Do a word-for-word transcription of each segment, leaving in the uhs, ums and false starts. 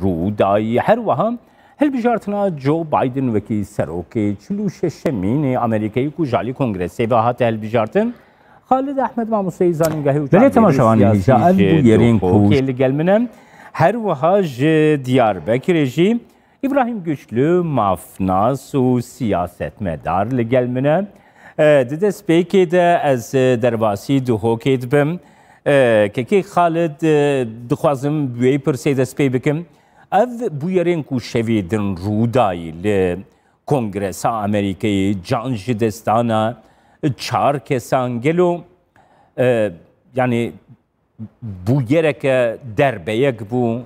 Rûdayî. Her wiha hilbijartina Joe Biden wekî serokê çil û şeşemîn ê Amerîkayê ku ji alî Kongresê ve hate hilbijartin, Xalid Ehmed mamosteyê zanîngehê û Belê çandêrê temaşevanê siyasî hêja, ev ji bûyerên ku Duhokê li gel min e. Her wiha ji Diyarbekirê jî Îbrahîm Güçlü, mafnas û siyasetmedar li gel min e. E, di destpêkê de ez, e, derbasî Duhokê dibim. E, kekê Xalid, e, dixwazim bi wê pirsê dest pê bikim. Ev bûyerên ku şevê din rû dayî li Kongresa Amerîkayê can ji destana çar kesan gelo, e, yanî bûyereke derbeyek bû,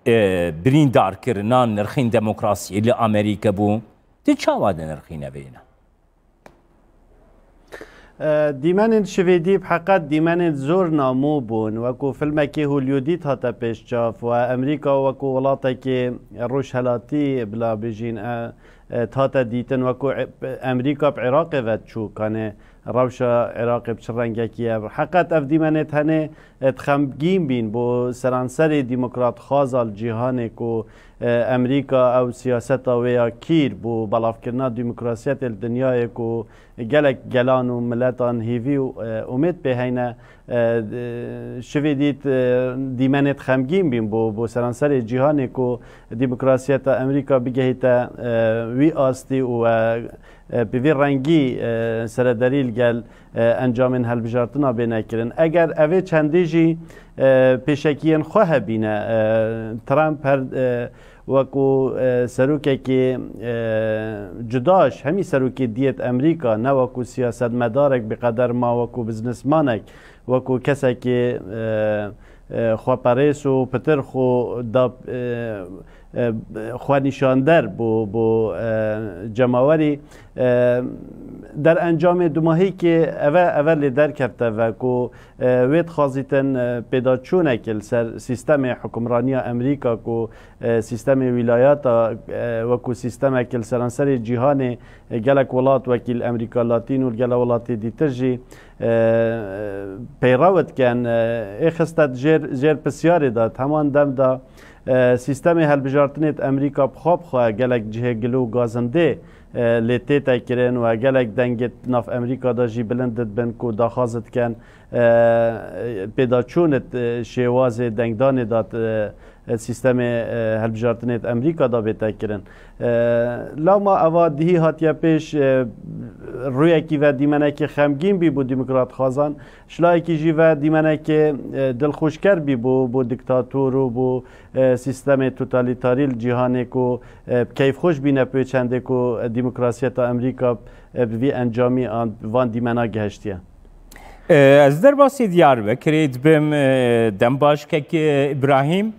e, birîndarkirina nirxên demokrasiyê li Amerîka bû. Tu çawa dinirxîne vê yena? E, dîmenên şivêdî bi heqet dîmenên zor namû bûn. Wekû filmekê Hollywoodî hate pêşçav we Amerîka wekû welatekê rojhelatî bila bêjîn, e, e, hate dîtin, wekû e, Amerîka bi Iraqê ve çû, kanê rewşa Iraqê bi çi rengekî ye. Bi heqet ev dîmenê tenê, e, xemgîn bîn bo seranserê demokratxwaza li cîhanê ku, e, Amerîka ew siyaseta wê ya kîr bo belavkirina demokrasiyetê li dinyayê ku gelek gelan û miletan hêvî û, e, umêd pê heyne, e, d-, şivê dît, e, dîmenêt xemgîn bîn bo, bo seranserê cîhanê ku demokrasiyeta Amerîka bigehîte, e, wî astî û, e, e, bi vî rengî, e, serederî li gel, e, encamên hilbijartina bêne kirin. Eger evê çendê jî, e, pêşekiyên xwe hebîne, e, Trump her, e, wekû, e, serokekî, e, cuda ji hemî serokê diyêt Amerîka, ne wekû siyasetmedarek, bi qeder ma wekû biznesmanek, wekû kesekî, e, e, xweperês û pitir xwe da, e, e, xwenîşander bo, bo, e, cemawerî. E, derencamê dumahîkê eve, eve lê derkefte ve ku, e, wê dixwazîtin, e, pêdaçûnek li ser sîstemê hukimraniya Amerîka ku, e, sîstemê wîlayata, e, wekû sîstemeke li seranserê cîhanê, e, gelek welat wekî li Amerîka Latîn û li gelek welatê dîtir jî, e, peyrew dikin, e, ê xiste jêr, jêr pisyarê de, heman dem de, e, sîstemê hilbijartinê di Amerîka bi xwe bi xwe gelek cihê gil û gazindê, e, lê tête kirin û gelek dengê di nav Amerîka de jî bilind dibin ku daxwaz dikin, e, pêdaçûn di, e, şêwazê dengdanê de, e, sîstemê, e, hilbijartinê di Amerîka de bête kirin. E, lewma eva dihî hatiye pêş, e, rûyekî ve dîmenekî xemgîn bî bo demokratxwazan, ji layekî jî ve dîmenekê, e, dilxweşker bî bo, bo diktator û bo, e, sîstemê totalîtarî li cîhanê ku, e, bi keyfxweş bîne pê çendê ku, e, demokrasiyeta Amerîka, e, bi vî encamî an van dîmena gihiştiye. E, ez derbasî Diyarbekirê dibim, e, dem baş kek Îbrahîm.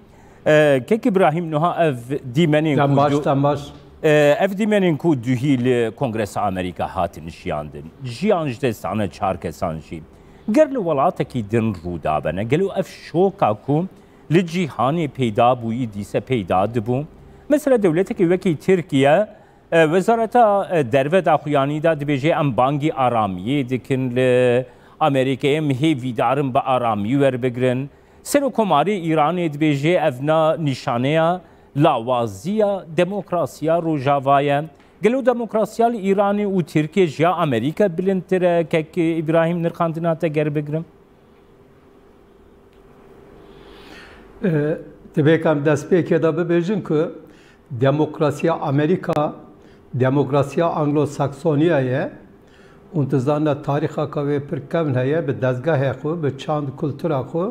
E, kek Îbrahîm, niha ev dîmenên Dem ku baş, du-, dem baş. E, ev dîmenên ku duhî li Kongresa Amerîka hatin şiyandin, jiyan ji destane çar kesan jî, ger li welatekî din rû dabene, gelo ev şoka ku li cîhanê peyda bûyî dîse peyda dibû? Mesela dewletekî wekî Tirkiye, e, Wezareta, e, Derve daxuyanî da dibêje, em bangî aramiyê dikin li Amerîkayê, em hêvîdar in bi aramî werbigirin. Serokkomarê Îranê dibêje, ev na nîşaneya lawaziya demokrasiya Rojava ye. Gelo demokrasiya li Îranê û Tirkiye ji ya Amerîka bilindtir e? Kek Îbrahîm, nirxandina te ger bigrim. E, Divê ku em destpêkê de bibêjin ku demokrasiya Amerîka, demokrasiya Anglo-Saksoniya ye. Hûn dizanin tarîxaka wê pir kevn heye, bi dezgehê xwe, bi çand kultura xwe,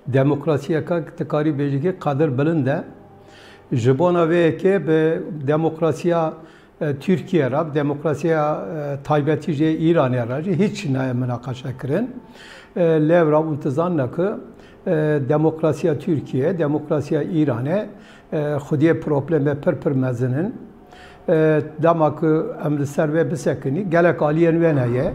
demokrasiyeke dikarî bêjî ki qedir bilind e. Ji bona vê yekê bi demokrasiya, e, Tirkiye re, bi demokrasiya, e, taybetî jê Îranê re jî hiç nayê minaqeşe kirin. E, lê ev ra hûn dizanin ku, e, demokrasiya Tirkiye, demokrasiya Îranê, e, xwediyê problemê pir pir mezin in. E, dema ku em li ser vê bisekinî, gelek aliyên wê heye.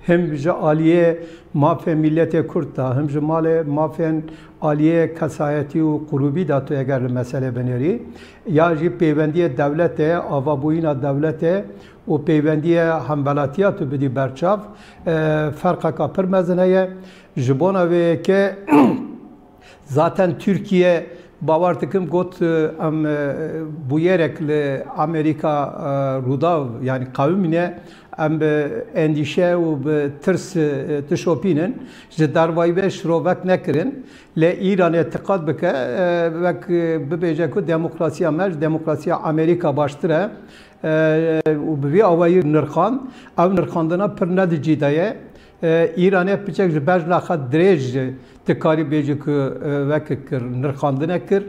Him ji aliyê mafê milletê Kurd de, him ji malê mafên aliyê kesayetî û qurûbî de tu eger li meselê binêrî, ya jî pêwendiyê dewletê, avabûyîna dewletê û pêwendiyê hemvelatiya tu bidî berçav, e, ferqeka pir mezin heye. Ji bona vê yekê Zaten Tirkiye Bawer dikim got, e, em, e, bûyerek li Amerîka, e, Rûdaw, yanî qewimîne, em bi endîşe û bi tirs, e, dişopînin. Ji dervayî ve şirovek nekirin. Lê Îranê tiqat bike, e, wek, e, bibêje ku demokrasiya me ji demokrasiya Amerîka baştir e, e, û bi vî awayî nirxand, ew nirxandina pir ne di cî de ye. E, Îranê piçek ji bejna xwe dirêj dikarî bêjî ku, e, wek kir, nirxandine kir.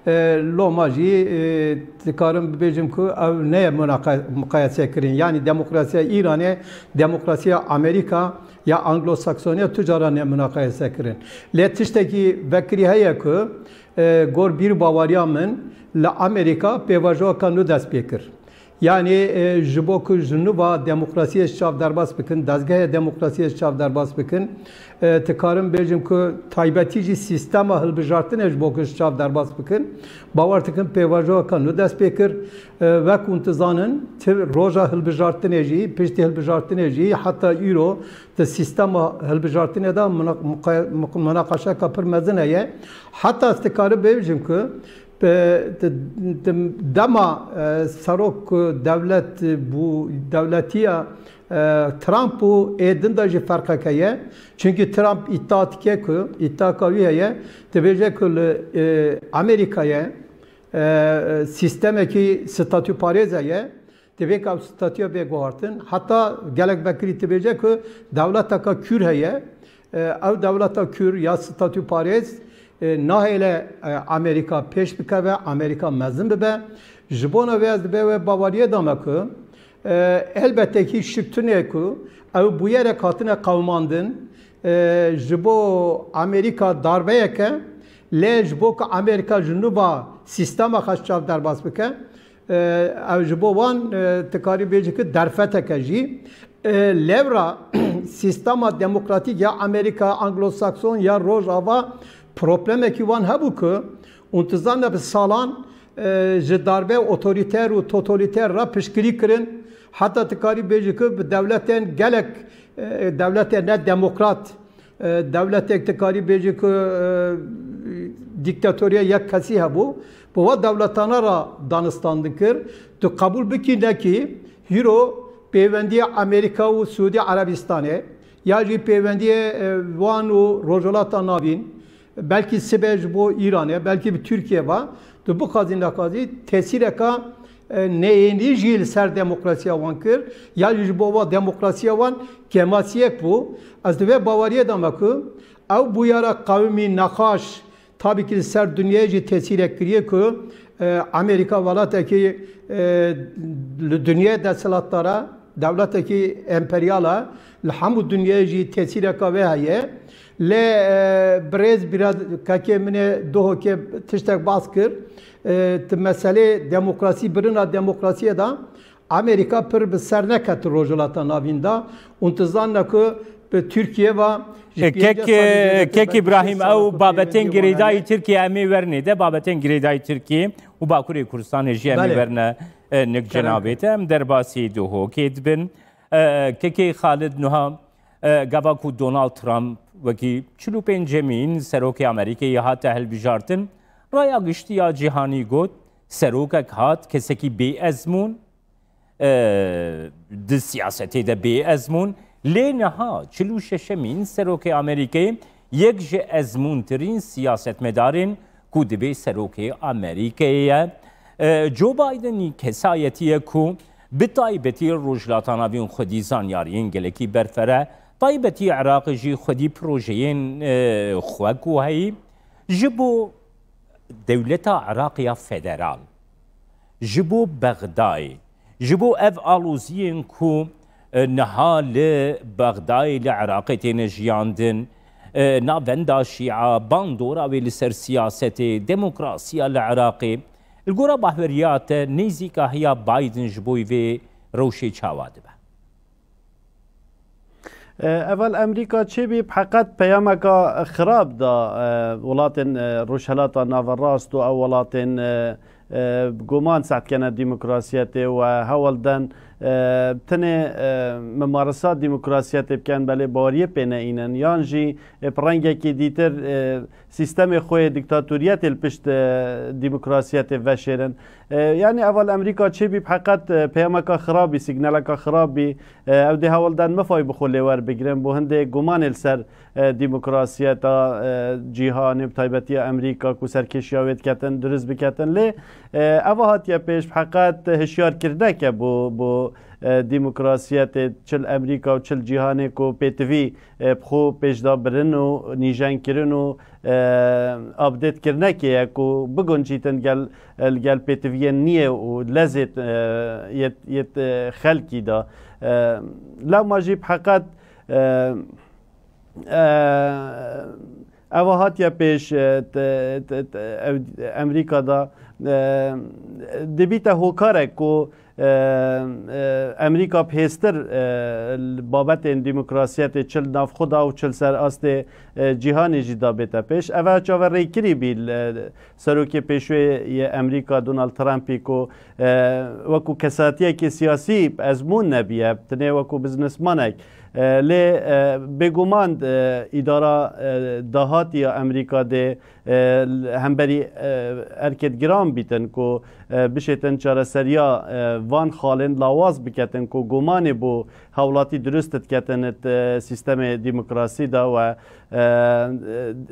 E, loma jî, e, dikarim bibêjim ku ew neye munaqa-, muqayese kirin. Yanî demokrasiya Îranê, demokrasiya Amerîka ya Anglo-Saksoniya tu cara ne muqayese kirin. Lê tiştekî vekirî heye ku, e, gor bîr û baweriya min li Amerîka pêvajoyeka nû dest pê kir. Yanî, e, ji bo ku ji nû va demokrasiyê ji çav derbas bikin, dezgehê demokrasiyê ji çav derbas bikin, e, dikarim bêjim ku taybetî jî sîstema hilbijartinê ji bo ku ji çav derbas bikin, bawer dikim pêvajoyeka nû dest pê kir. E, wek hûn dizanin, ti roja hilbijartinê jî, piştî hilbijartinê jî, heta îro di sîstema hilbijartinê de muna-, muqa-, muq-, munaqaşeka pir mezin heye. Heta ez dikarim bêjim ku Bi-, di-, di-, dema, e, serok, e, dewlet, e, bû, dewletiya, e, Trump û ê din de jî ferqek heye. Çunkî Trump îdia dike ku, îdiaka wî heye, dibêje ku li, e, Amerîkayê, e, sîstemekî statûparêz heye. Divê ku ew statûya bê guhartin. Heta gelek vekirî dibêje ku dewleteka kûr heye. E, ew dewleta kûr ya statûparêz, e, nahêle, e, Amerîka pêş bikeve, Amerîka mezin bibe. Ji bona vê ez divê wê baweriyê da me ku, e, elbette kî şik tune ku ew bûyerek hatine qewimandin, e, ji bo Amerîka darbeyeke, lê ji bo ku Amerîka ji nû va sîstema xwe ji çav derbas bike, e, ew ji bo wan, e, dikarî bêjî ku derfeteke jî. E, lewra sîstema demokratîk ya Amerîka, Anglo-Sakson ya Rojava problemekî wan hebû ku hûn dizane bi salan, e, ji darbe otorîter û totalîter re piştgirî kirin. Heta dikarî bêjî ku bi dewletên gelek, e, dewletên ne demokrat, e, dewletek dikarî bêjî ku, e, dîktatoriya yek kesî hebû, bi wa dewletana re danistandin kir. Tu qebûl bikî nekî, hîro pêwendiyê Amerîka û Siûdî Erebîstanê ya jî pêwendiyê, e, wan û Rojhilata Navîn, belkî sibe ji bo Îranê, belkî bi Tirkiye ve, tu bixwazî nexwazî tesîreka, e, neyênî jî li ser demokrasiya wan kir, ya jî ji bo wa demokrasiya wan kêmasiyek bû. Ez di vê baweriyê de me ku ew bûyera qewimî nexweş, tabî ki li ser dinyayê jî tesîrek kiriye ku, e, Amerîka welatekî, e, li dinyayê desthilatdar e, dewletekî emperyal e, li hemû dinyayê jî tesîreka wê heye. Lê, e, birêz bîra kekê min ê Duhokê tiştek bas kir. E, di meselê demokrasî, birina demokrasiyê de Amerîka pir bi ser neket Rojhilata Navîn de. Hûn dizanine ku bi Tirkiye ve ji E, pêncî kek, salî zêdetir kek belkî Îbrahîm, şêst sala ew ku babetên pêwendiyê wan girêdayî heye. Tirkiye em ê werne de, babetên girêdayî Tirkiye û Bakurê Kurdistanê jî em ê Belê. werne, e, nik Kerem cenabê kir. te. Em derbasî Duhokê dibin. E, kekê Xalid, nuha, e, gava ku Donald Trump wekî çil û pêncemîn serokê Amerîkayê hate hilbijartin, raya giştî ya cîhanî got, serokek hat, kesekî bê ezmûn, e, di siyasetê de bê ezmûn, lê niha çil û şeşemîn serokê Amerîkayê yek ji ezmûntirîn siyasetmedarên ku dibê serokê Amerîkayê ye. E, Joe Bidenî kesayetî ye ku bi taybetî Rojhilata Navîn xwedî zanyariyên gelekî berfere, taybetî Iraqê jî xwedî projeyên, e, xwe ku heyî ji bo dewleta Iraqê ya federal, ji bo Bexdayê, ji bo ev aloziyên ku, e, niha li Bexdayê, li Iraqê têne jiyandin, e, navenda Şîa, bandora wê li ser siyasetê, demokrasiya li Iraqê, li gora bahweriya te nêzîkahiya Biden ji bo vê rewşê çawa dibe? E, evel Amerîka çêbî bi heqet peyameka xirab da, e, welatên, e, Rojhelata Naverast û ew welatên, e, e, guman seht kene demokrasiyetê we hewl den, e, tenê, e, mimarisa demokrasiyetê biken, belê baweriyê pê neînin, yan jî, e, bi rengekî dîtir, e, sîstemê xwe yê diktatoriyetê li pişt, e, demokrasiyetê veşêrin. E, yanî eval Amerîka çêbî bi heqet, e, peyameka xirabî, signaleka xirabî, e, ew dê hewl den mifay bi xwe lê werbigirin, bo hindê gumanê li ser, e, demokrasiyeta, e, cîhanê, bi taybetiya Amerîka ku serkêşiya wê diketin, dirust biketin. Lê, e, eva hatiye pêş bi heqet hişyarkirineke bo, bo, e, demokrasiyetê çi li Amerîka û çi li cîhanê ku pêtivî, e, bi xwe pêşdabirin û nîjenkirin û, e, update kirinekê ye ku biguncîtin gel, li gel pêtiviyên niyê û lezê, e, yê, yê, e, xelkî de. E, lewma jî bi heqet, e, e, eva hatiye pêş, e, t-, t-, t-, ev, Amerîka de, e, dibîte hokarek ku, e, e, Amerîka bi hêztir, e, li babetên demokrasiyetê çi li nav xwe de û çi li ser astê, e, cîhanê jî de bête pêş. Ev çaverêkirî bî li serokê pêşûyê yê Amerîka Donald Trumpî ku, e, wekû kesatiyekê siyasî bi ezmûn nebiye, tenê wekû biznesmanek. E, lê, e, bêguman, e, îdara, e, dahatî ya Amerîka dê, e, hemberî, e, erkêt giran bîtin ku, e, bişêtin çareseriya, e, van xalên lawaz biketin ku gumanê bo hewlatî dirust diketin di, e, sîstemê demokrasî de we, e,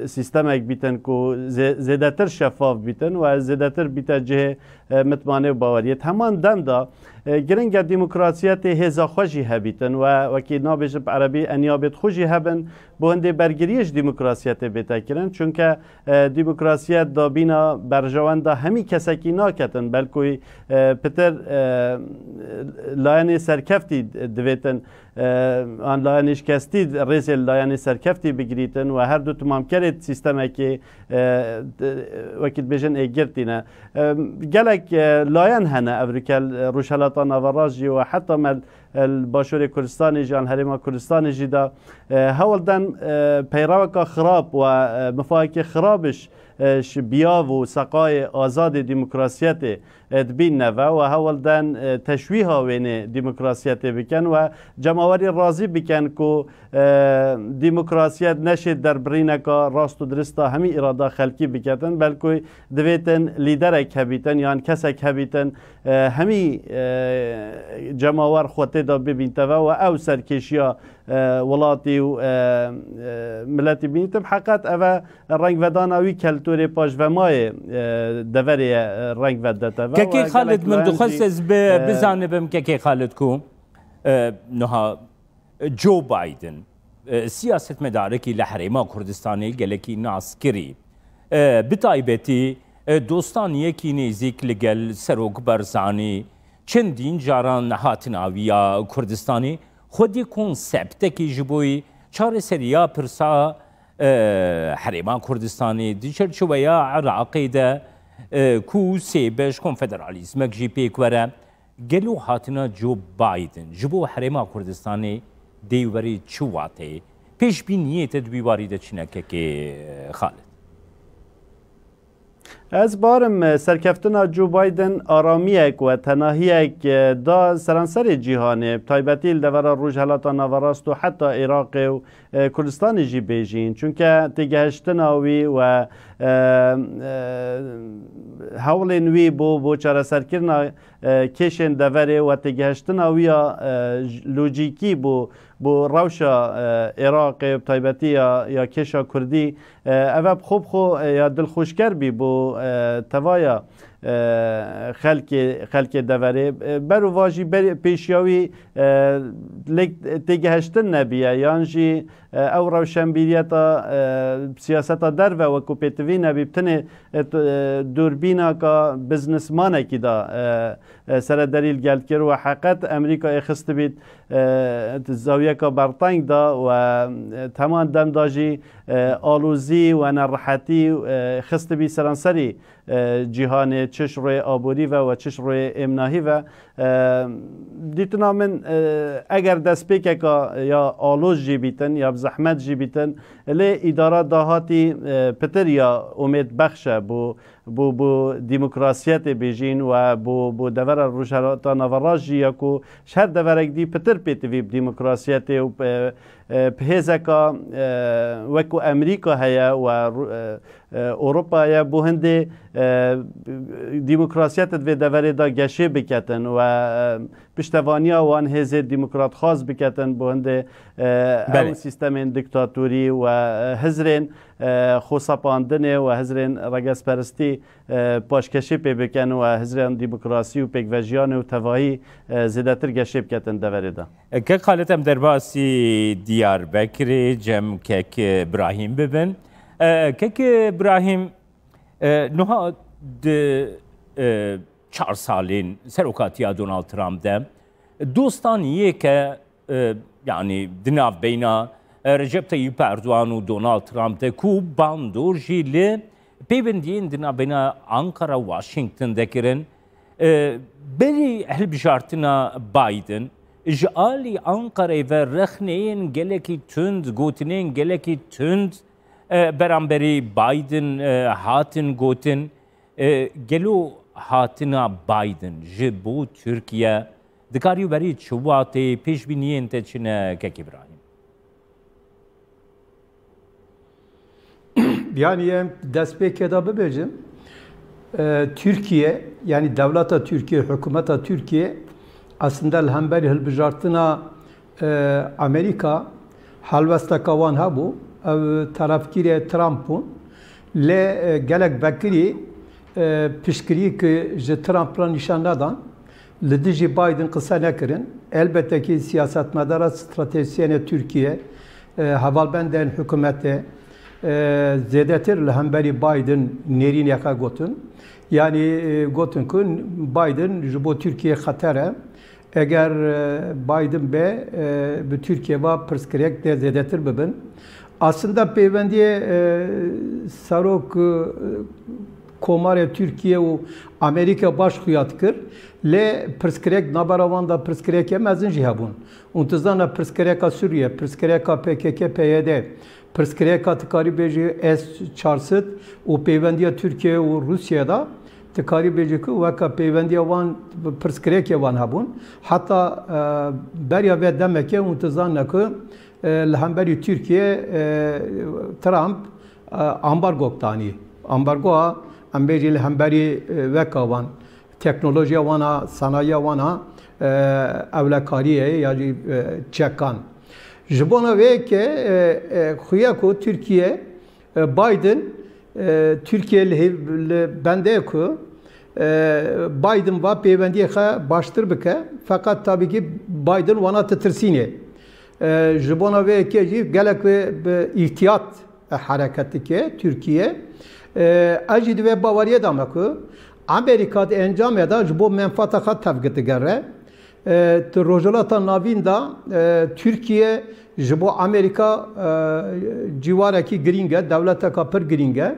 e, sîstemek bîtin ku zê-, zêdetir şeffaf bîtin we zêdetir bîte cihê, e, mitmanê û baweriyê. Di heman dem de, e, giring e demokrasiyetê hêza xwe jî hebîtin we wekî nabêjin bi erebî eniyabêt xwe jî hebin, bo hindê bergiriyê ji demokrasiyetê bête kirin. Çunke, e, demokrasiyet dabîna berjewenda hemî kesekî naketin, belkû, e, pitir, e, layenê serkeftî divêtin, e, an layenê şikestî rêzê li layenê serkeftî bigirîtin we her du timamkerê sîstemekê, e, d-, wekî dibêjin êgirtî ne. E, gelek, e, layen hene evrûkel, e, Rojhelata Naverast jî we heta me li Başûrê Kurdistanê jî an Herêma Kurdistanê jî de, e, hewl den, e, peyreweka xirab û, e, mifayekê xirab ji, e, ji biyav û seqayê azadê demokrasiyetê, e, dibînne ve û hewl den, e, teşwîha wênê demokrasiyetê bikin û cemawerî razî bikin ku, e, demokrasiyet neşê derbirîneka rast û dirista hemî îrada xelkî biketin, belkû divêtin lîderek hebîtin yan kesek hebîtin, e, hemî, e, cemawer xwe tê de bibînte ve û ew serkêşiya, e, welatî û, e, e, miletî bînîtin. Heqet ev e rengvedana wî keltûrê paşvemayê, e, deverê ye, e, reng vedete ve. Kekê Xalid, min dixwest ez bi-, e, bizanibim, Kekê Xalid, ku, e, niha Joe Biden, e, siyasetmedarekî li Herêma Kurdistanê gelekî naskirî. E, bi taybetî, e, dostaniyekî nêzîk li gel Serok Barzanî çendîn caran hatina wî ya Kurdistanê xwedî konseptekî ji bo çareseriya pirsa, e, Herêma Kurdistanê di çerçeweya Iraqê de, e, ku sê beş konfederalîzmek jî pêk were. Gelo hatina Joe Biden ji bo Herêma Kurdistanê dê werê çi wateyê? Pêşbîniyê te di wî warî de çi ne, Kekê Xalid? Ez barim, e, serkeftina Joe Biden aramiyek we tenahiyek, e, da seranserê cîhanê, bi taybetî li devera Rojhelata Naverast û heta Iraqê û, e, Kurdistanê jî bêjîn. Çunke têgehiştina wî we, e, e, hewlên wî bo, bo çareserkirina, e, kêşên deverê we têgehiştina wî ya, e, j-, lojîkî bo, bo rewşa, e, Iraqê, bi taybetî ya, ya kêşa Kurdî, e, ev e bi xwe bi xwe, e, ya dilxweşker bî bo, e, tevaya, e, xelkê, xelkê deverê. E, ber û va jî ber-, pêşiya wî, e, lêk têgehiştin nebiye, yan jî, e, ew rewşenbîriyeta, e, siyaseta derve wekû pêtivî nebî, bi tenê, e, t-, e, dûrbînaka biznesmanekî da, e, e, serederî li gel kir û heqet Amerîkayê xistibît, e, zawiyeka berteng da û, e, teman dem da jî, e, alozî û nerehetî, e, xistibî seranserî, e, cîhanê, çi ji rûyê aborî ve we çi ji rûyê êmnahî ve. E, dîtina min, e, eger destpêkeka ya aloz jî bîtin, ya bi zehmet jî bîtin, lê îdara dahatî, e, pitir ya umêdbexş e bo, bo, bo demokrasiyetê bêjîn we bo, bo devera Rojhilata Naveraj jî ya ku ji her deverek dî pitir pêtivî bi demokrasiyetê û, e, e, bi hêzeka, e, wekû Amerîka heye we Ru-, e, e, Ewropa ye, bo hindê, e, demokrasiyet di vê deverê de geşê biketin we, e, piştevaniya wan hêzê demokratxwaz biketin, bo hindê, e, Belê. ew sîstemên diktatorî we, e, hizrên, e, xwesepandinê we hizrên regesperistî, e, paşkeşê pê bikin we hizrên demokrasî û pêkvejiyanê û tevahî, e, zêdetir geşê biketin deverê de. Kek Xalid, em derbasî Diyarbekirê cem Kek Birahîm bibin. E, Kek Birahîm, e, nuha di, e, çar salên serokatiya Donald Trump de dostan yê ke, e, yanî di navbeyna, e, Recep Tayyip Erdogan û Donald Trump de ku bandor jî li pêvendiyên di navbeyna Ankara Washington de kirin, e, berî hilbijartina Biden ji alî Ankarayê ve rexneyên gelekî tund, gotinên gelekî tund, e, beramberî Biden, e, hatin gotin. E, gelo hatina Biden ji bo Tirkiye dikarî werî çi watê, pêşbîniyên te çi ne, Kek Îbrahîm? Yanî em destpêkê de bibêjim, e, Tirkiye, yanî dewleta Tirkiye, hikûmeta Tirkiye aslında li hemberî hilbijartina, e, Amerîka helwesteka wan hebû, ew terefgirê Trump bûn. Lê, e, gelek vekirî, e, piştgirî ki ji Trump re nîşan nedan, li dijî Biden qise nekirin. Elbette ki siyasetmedara, stratejîsyenê Tirkiye, e, hevalbendên hikûmetê, e, zêdetir li hemberî Biden nêrîneke gotin. Yanî, e, gotin ku Biden ji bo Tirkiye xeter e. Eger, e, Biden be, e, bi Tirkiye ve pirsgirêk dê zêdetir bibin. Aslında pêvendiyê, e, serok, e, komarê Tirkiye û Amerîka baş xuya dikir, lê pirsgirêk navbera wan de pirsgirêkê mezin jî hebûn. Hûn dizane pirsgirêka Sûriye, pirsgirêka P K K, P Y D, pirsgirêka dikarî bêjî S çar sed û pêvendiya Tirkiye û Rûsya de dikarî bêjî ku weke pêvendiya wan, pirsgirêkê wan hebûn. Heta, e, beriya vê demekê hûn dizane ku, e, li hemberî Tirkiye, e, Trump, e, ambargok danî. Ambargoa, em bêjî li hemberî, e, weka wan, teknolojiya wan a, sanayiya wan a, e, ewlekariyê ya jî, e, çekan. Ji bona vê yekê, e, e, xuya ku Tirkiye, e, Biden, e, Tirkiye li hêv-, li bendê ku, e, Biden va pêvendiyê xwe baştir bike, feqet tabî ki Biden wana titirsînê. E, ji bona vê yekê jî gelek wê bi îhtiyat hereket dike Tirkiye. E, ez jî di vê baweriyê de me ku Amerîka di encamê de ji bo menfaata xwe tevgir digere. E, di Rojhilata Navîn de, e, Tirkiye ji bo Amerîka, e, cîwarekî girîng e, dewleteka pir girîng e.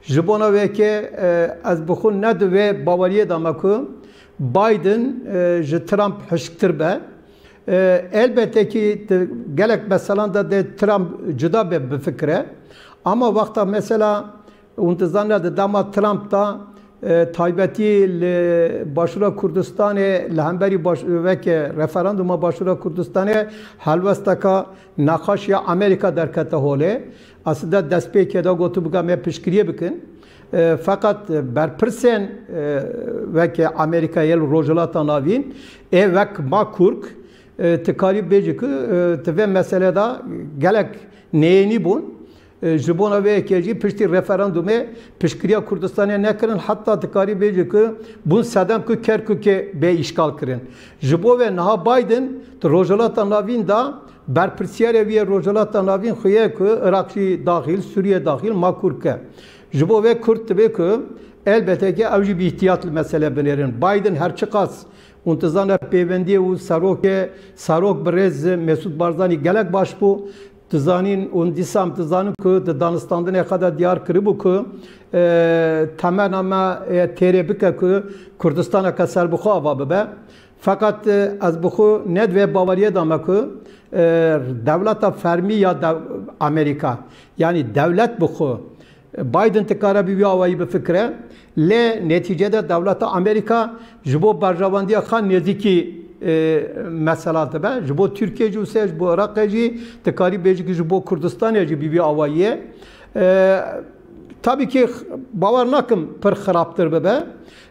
Ji bona wê yekê, e, ez bi xwe ne di vê baweriyê de me ku Biden, e, ji Trump hişktir be. E, elbette ki di gelek meselan de dê Trump cuda be bifikire. Ama wexta mesela hûn dizane di dema Trump de, e, taybetî li Başûra Kurdistanê li hemberî baş-, weke referanduma Başûra Kurdistanê helwesteka nexaş ya Amerîka derkete holê. Aslında destpêkê de gotibû ka me piştgiriyê bikin. E, feqet berpirsên, e, weke Amerîka yê li Rojhilata Navîn ê wek Makurk, e, tu karî bêjî ku, e, tu vê meselê de gelek neyênî bûn. E, ji bona vê yekê jî piştî referandumê piştgiriya Kurdistanê nekirin, heta tu karî bêjî ku bûn sedem ku Kerkûkê bê îşgal kirin. Ji bo vê niha Biden di Rojhilata Navîn de berpirsiyarê wî yê Rojhilata Navîn xuye ku Iraq jî daxîl, Sûriye daxîl, Makurk e. Ji bo vê Kurd dibê ku elbette ki ew jî bi îhtiyat li mesele binêrin. Biden her çiqas hûn dizane pêvendiyê û serokê, serok birêz Mesûd Barzanî gelek baş bû. Dizanîn û dîsa em dizanin ku di danistandinê xwe de diyar kiribû ku, e, temena me, e, têrê bike ku Kurdistaneke serbixwe ava bibe. Feqet, e, ez bi xwe ne di vê baweriyê de me ku, e, dewleta fermî ya dew-, Amerîka, yanî dewlet bi xwe, Biden dikare bi wî awayî bifikire, Lê netîcede dewleta Amerîka ji bo berjewendiya xwe nêzîkî, e, mesela dibe. Ji bo Tirkiye jî wisa, ji bo Iraqê jî, dikarî bêjî ki ji bo Kurdistanê jî bi vî awayî ye. E, tabî ki bawer nakim pir xirabtir bibe.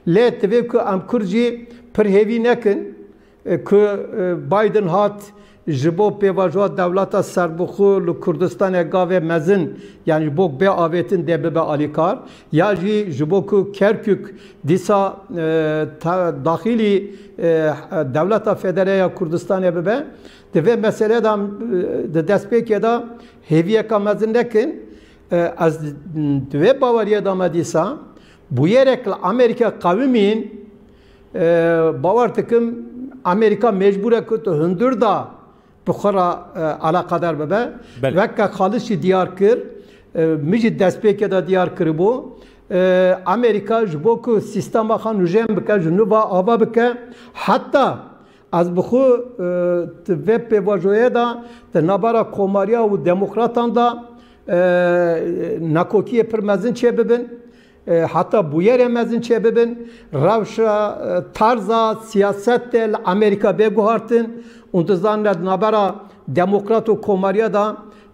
Lê divê ku em Kurd jî pir hêvî nekin. E, ku, e, Biden hat ji bo pêvajoya dewleta serbixwe li Kurdistanê gavê mezin, yanî ji bo bê avêtin dê bibe alîkar, ya jî ji bo ku Kerkûk dîsa, e, ta-, daxilî, e, dewleta federe ya Kurdistanê bibe, di vê meselê de, e, di destpêkê de hêviyeka mezin nekin. E, ez di vê baweriyê de me dîsa bûyerek li Amerîka qewimîn, e, bawer dikim, Amerîka mecbûr e ku tu hundir da bi xwe re, e, eleqedar bibe. Belê. Weke Xalis jî diyar kir, e, min jî destpêkê de diyar kiribû. E, Amerîka ji bo ku sîstema xwe nûjen bike, ji nû ve ava bike, heta ez bi xwe, e, di vê pêvajoyê de di navbera Komariya û Demokratan de, e, nakokiyê pir mezin çêbibin. E, heta bûyerê mezin çêbibin, rewşa, e, tarza siyasetê li Amerîka bê guhartin û tu zanî di navbera demokrat û komariya de,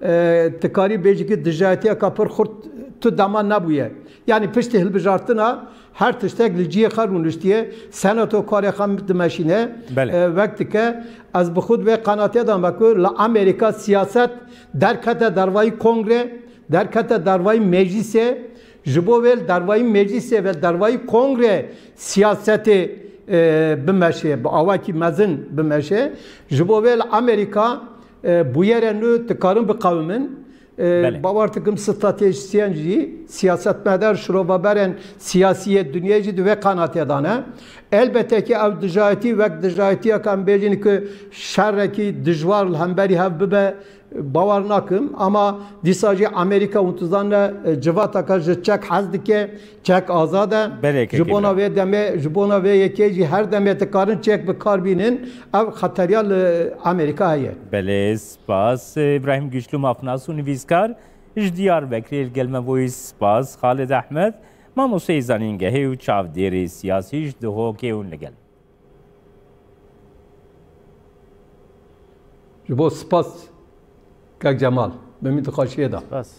e, tu karî bêjî ki dijayetiyeka pir xurt tu dema nebûye. Yanî piştî hilbijartina her tiştek li cihê xwe rûniştiye, senato karê xwe dimeşîne, Belê. e, wek dike. Ez bi xwe di vê qenatê de me ku li Amerîka siyaset derkete dervayî kongre, derkete dervayî meclîsê, ji bo vê li dervayî meclîsê ve dervayî kongre siyasetê, e, bimeşe, bi awakî mezin bimeşe. Ji bo vê li Amerîka, e, bûyerên nû dikarin biqewimin. E, Belê. Bawer dikim stratejîsyen jî, siyasetmedar, şirovaberên siyasî yê dinyayê jî di vê qenatê de ne. Elbette ki ev dijayetî wek dijayetiyek em bêjin ku şerekî dijwar li hemberî hev bibe, bawer nakim, ama dîsa jî Amerîka, hûn tu zanine, e, civataka ji çek hez dike, çek azad e. Belê, Ji bona kekî vê demê, ji bona vê yekê jî her demê dikarin çek bi kar bînin, ev xeteriya li Amerîka heye. Belê, spas. Îbrahîm Güçlü, mafnas û nivîskar ji Diyarbekirê li gel me bûyî. Spas, Xalid Ehmed, mamosteyê zanîngehê û çavdêrê siyasî ji Duhokê hûn li gel. Ji bo spas, kek Cemal, bi min dixweşiyê de. Spas.